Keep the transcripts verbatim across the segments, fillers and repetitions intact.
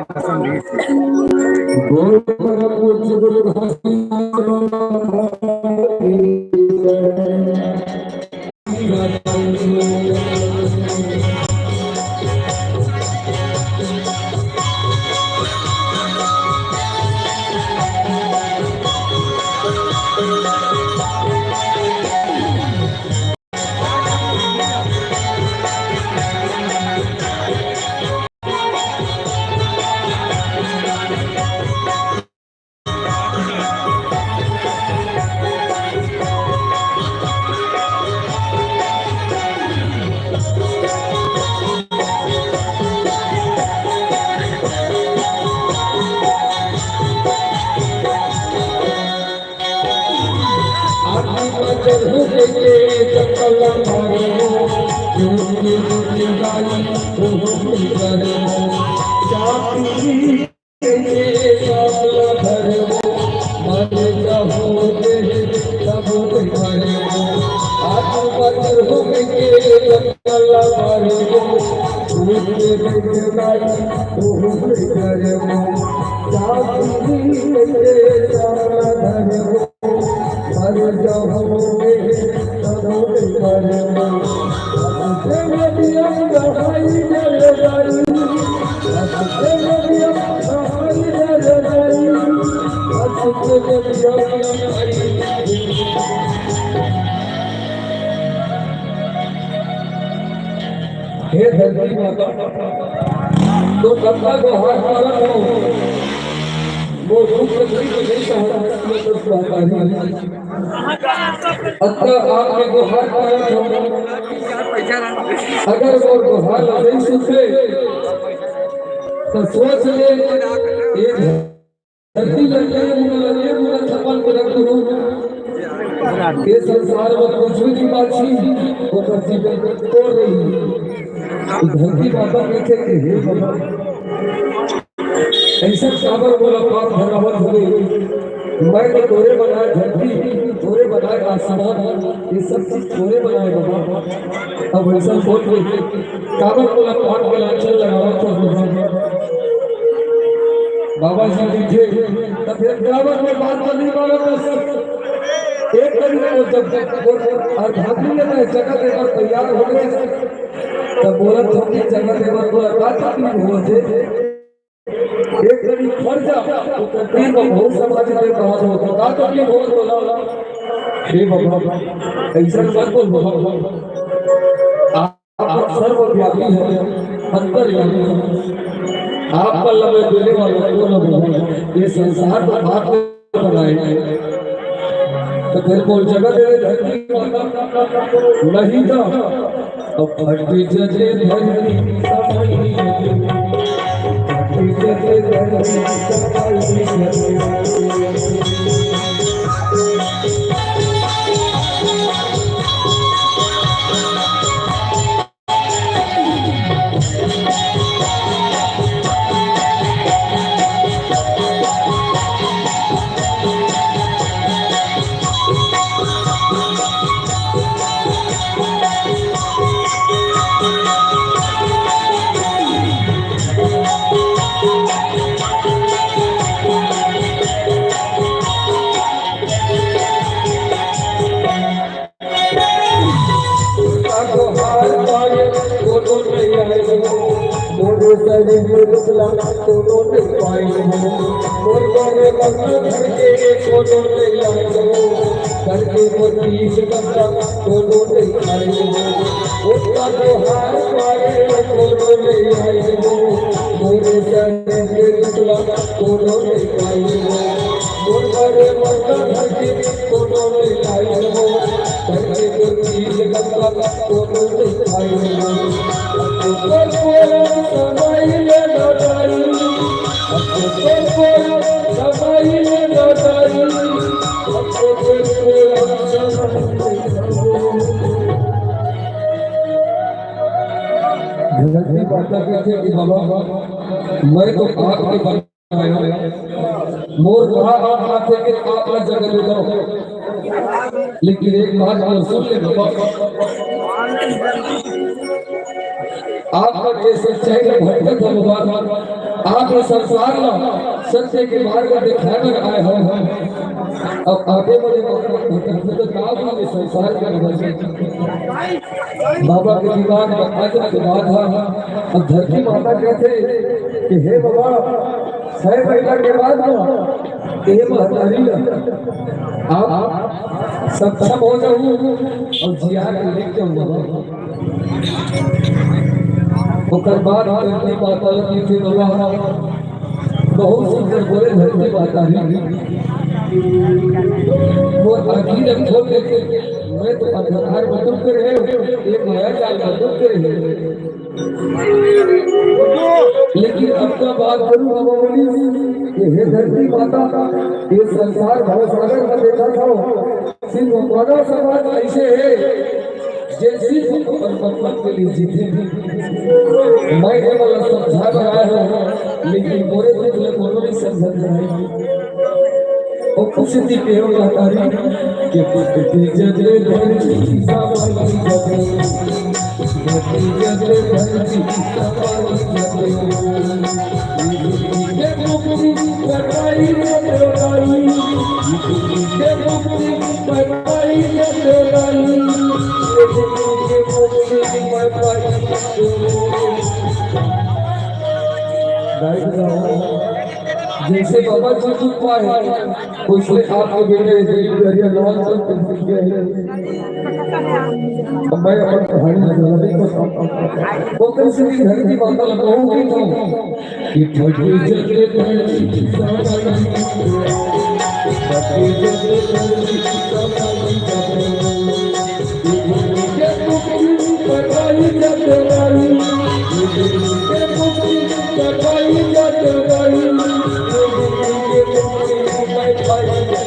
हे धरती माता, तो कतना गोहार करत हंव, मोर दुख तकलीफ नइ सहत, ये सब महतारी। अतका आपके गोहार करत हंव, अगर मोर गोहार ला नइ सुनबे, त सोच ले, ए धरती ल ए मुड़ा, ए मुड़ा छपन के रख दू। ए संसार म कुछु भी बात छी, ओकर जीवन तोर रही। धरती माता कहिथे कि हे भगवान, अइसन काबर मोला पाप धरावत हवे? मैं तो तोरे बनाए धरती, तोरे बनाए आसमान, ये सब चीज तोरे बनाए बाबा। अब अइसन सोच ले, काबर मोला पाप के लांछन लगावत हस बाबा? बाबा जी कहिथे, त फेर काबर मोर बात ला नइ मानत हस? एक करी वो जब वो अर्धांगिनी ल जगह दे बर तैयार हो गे, त बोलत हंव कि जगह दे बर तोला का तकलीफ होवत हे? एक करी खड़ जा, वो कती तो बहुत समाज के बात होत हे, का तकलीफ होवत हे तोला? हे बाबा, अइसन मत बोल बाबा। आप सर्वव्यापी हैं, अंतर्यामी हैं। आप पर लगे देने वाला कौन है? ये संसार तो आप ने बनाए हैं। तो फिर कौन जगह दे रहे धरती माता? नहीं तो अब फट जते धरती, फट जते धरती। तोहार पाए कोनो नइ आए हो, मोर शरीर में रुकला कोनो नइ पाए हो, मोर बारे बंगला घर के कोनो नइ आए हो, घर के मोर पीस बंगला कोनो नइ आए हो, ओतना तोहार पाए कोनो नइ आए हो, मोर शरीर में रुकला कोनो नइ आए हो, मोर बारे बंगला घर के कोनो नइ आए हो। धरती माता कहिथे कि बाबा, मैं तो आपके मोर कहा आप आथे के आप ला जगह दे दो। लेकिन एक बात और सुन ले बाबा, आप मन के सच्चाई में भटकत हो बाबा, आप ये संसार ला सत्य के मार्ग दिखाए बर आए हो। अब आगे बढ़े, तो का बोले संसार के बारे में? बाबा के दीवान में आज के बाद हा, अब धरती माता कहते कि हे बाबा, छह महीना के बाद ना, हे महतारी ना, आप सक्षम हो जाओ और जिया के लेके आओ बाबा। ओकर बाद धरती माता लगी थे बाबा, बहुत सुंदर बोले धरती माता ही। वो आखिर हम खोल देते, मैं तो अंधकार में डूब के रहे, ये माया जाल में डूब के रहे। लेकिन अब का बात करूं बाबा बोली कि हे धरती माता, ये संसार भवसागर में देखा था, सिर्फ मानव समाज ऐसे है, जे सिर्फ अपन मतलब के लिए जीते। मैं ये वाला समझा रहा हूँ, लेकिन मोरे दुख ले कोनो नहीं समझ रहे। ओ खुशी थी के हो तारी के पुष्ट जगले धरती सवाई जगले। जैसे बाबा जी की कृपा है, उससे आपके बेटे दरिया लाल तक पहुंच गए। अब मैं अपन कहानी बता रही हूँ। वो कैसे भी घर की बात कहूँगी तो कि फटी जग धरती सवाई, फटी जग धरती सवाई, के मुक्ति बताई जग रानी, के मुक्ति बताई जग रानी, के मुक्ति बताई जग रानी।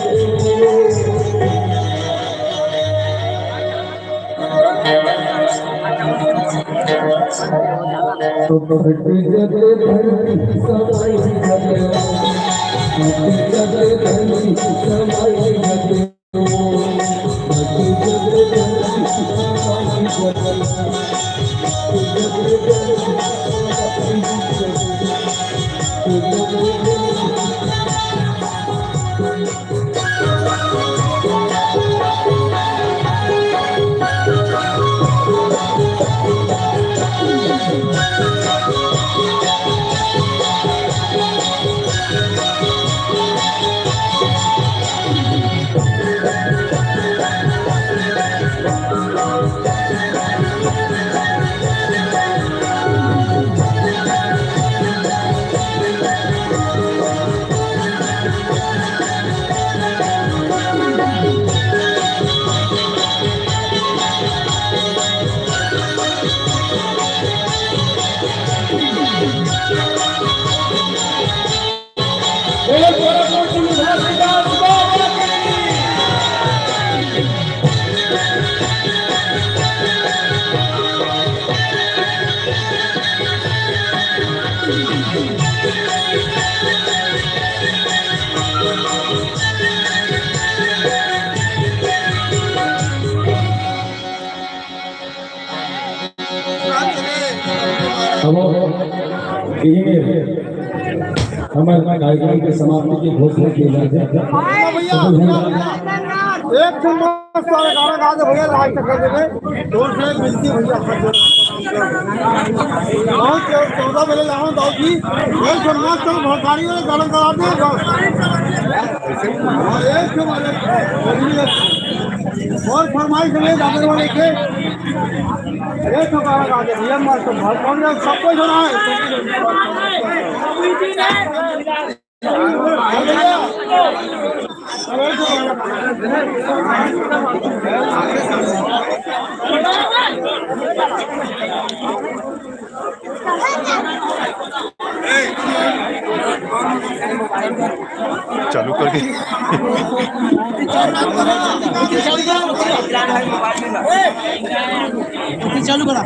अब यही में हमारे कार्यक्रम के समाप्ति की घोषणा की जाती है। एक ठो मस्त वाला गाना गा दे भैया, लाइव चक्कर दे दे। जोर से मिलती भैया। बहुत जोर, चौदह बजे लाओ दाऊ जी। एक ठो मस्त भंडारी वाला गाना गा दे। हाँ, एक ठो वाले। और फरमाइश में दादर वाले के। एक ठो गाना गा दे भैया, मस्त। बहुत, बहुत, सबको सुना है। चालू कर दे। चालू करा।